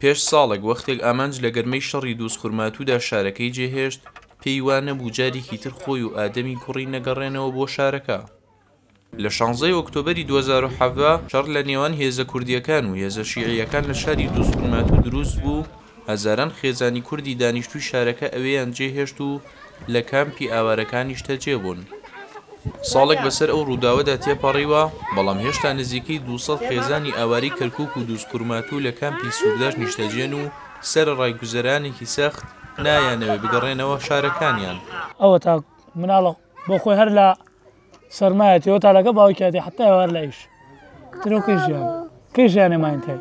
پێش ساڵێک وەختێک ئامانج لە گەرمەی شەڕی دووزخورماتوودا شارەکەی جێهێشت، پێی وا نەبوو جارێکی تر خۆی و ئادەمی کوڕی نەگەڕێنەوە بۆ شارەکە. لە شانزەی ئۆکتۆبەری 2017 شەڕ لە نێوان هێزە کوردییەکان و هێزە شیعییەکان لە شاری دووزخورماتوو دروست بوو، هەزاران خێزانی کوردی دانیشتووی شارەکە ئەوێیان جێهێشت و لە کامپی ئاوارەکان نیشتەجێ بوون. ساڵێک بەسەر ئەو ڕووداوەدا تێپەڕیوە، بەڵام هێشتا نزیکەی 200 خێزانی ئاوارەی کەرکووک و دووزخورماتوو لە کامپی سوورداش نیشتەجێن و سەرەڕای گوزەرانێکی سەخت، نایانەوێ بگەڕێنەوە شارەکانیان. ئەوەتا مناڵە بۆ خۆی هەر لە سەرمایەتی ئەوەتا لەگە باوکیاتی حتا ئێوار لە ئیش ترۆ کەی ژیان کەی ژیانێ ماین تای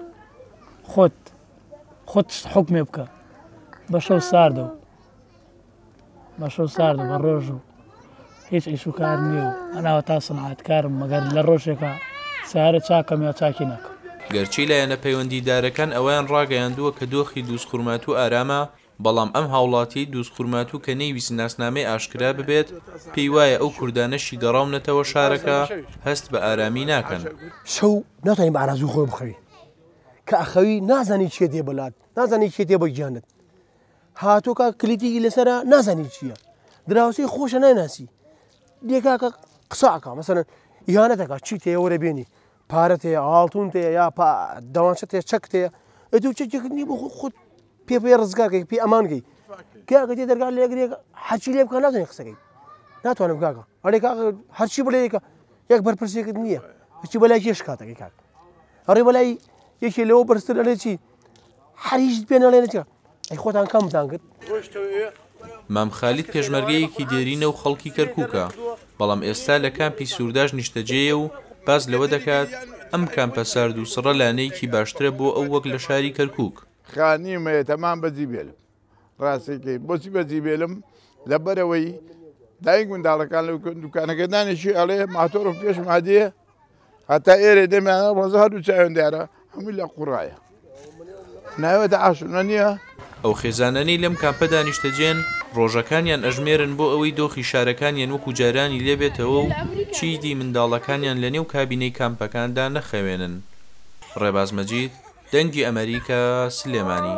خۆت خۆت حکمێ بکە بە شەو ساردە و بە شەو ساردە بە ڕۆژ و هیچ ئیش و کار نییە و ئەناوە تا سنعات کارم مەگەر لە ڕۆژێکە سارە چاکەم یا چاکی نەکەم. گەرچی لایەنە پەیوەندیدارەکان ئەوەیان ڕاگەیاندووە کە دۆخی دووزخورماتوو ئارامە، بەڵام ئەم هاوڵاتیەی دووزخورماتوو کە نەیویست ناسنامەی ئاشکرا ببێت، پێی وایە ئەو کوردانەشی گەڕاونەتەوە شارەکە هەست بە ئارامی ناکەن. شەو ناتوانی بە ئارەزووی خۆت بخەوی، کە ئەخەوی نازانی چیە دێ بەلات، نازانی چیە دێ بە گیانت. هاتوو کاک کلیتێکی لەسەرە نازانی چییە دراوسێ خۆشە نایناسی دێ کاکە قسە ئەکا مەسەلەن ئیهانەت ئەکا چی تێ وەرە بێنی پارە تێ ئاڵتون تێ یا دەوانچە تێ چەک تێ ئەتو چەکێکت نییە بۆ خۆت پێ پێ ڕزگارکەی پێ ئەمانگەی کاکە تێ دەرگا لێگرێک هەرچی لێ بکە ناتوانانی قسەکەی ناتوانم کاکە ئەرێ کاکە هەرچی بڵێ یەک بەرپرسێکت نییە هەرچی بەلای کێش کاتەکەی کاک ئەڕێ بەلای یەکێ لەوە بەرزتر ئەڵێ چی هەر هیچ پێ نەڵێ نەچێ ئەی خۆتان کەمتان کرد؟ مام خالید پێشمەرگەیەکی دێرینە و خەڵکی کەرکوکە، بەڵام ئێستا لە کامپی سورداش نیشتەجێیە و باس لەوە دەکات، ئەم کامپە سارد و سڕە لانەیەکی باشترە بۆ ئەو وەک لە شاری کەرکوک. خانیم هەیە تەمام بەجی بێلم ڕاستەکەی بۆچی بەجی بێلم لەبەرەوەی دایک منداڵەکان لە دوکانەکە دانیشی ئەڵێ ماتۆڕ پێش مادیە هەتا ئێرە دەمیانە ڕۆزە هەردوو چاویان دیارە هەمووی لە قوڕایە ناوێتە ئاشنا نییە. ئەو خێزانانەی لەم کامپەدا نیشتەجێن، ڕۆژەکانیان ئەژمێرن بۆ ئەوەی دۆخی شارەکانیان وەکو جارانی لێبێتەوە و چیدی منداڵەکانیان لەنێو کابینەی کامپەکاندا نەخەوێنن. ڕێباز مەجید، دەنگی ئەمەریکا، سلێمانی.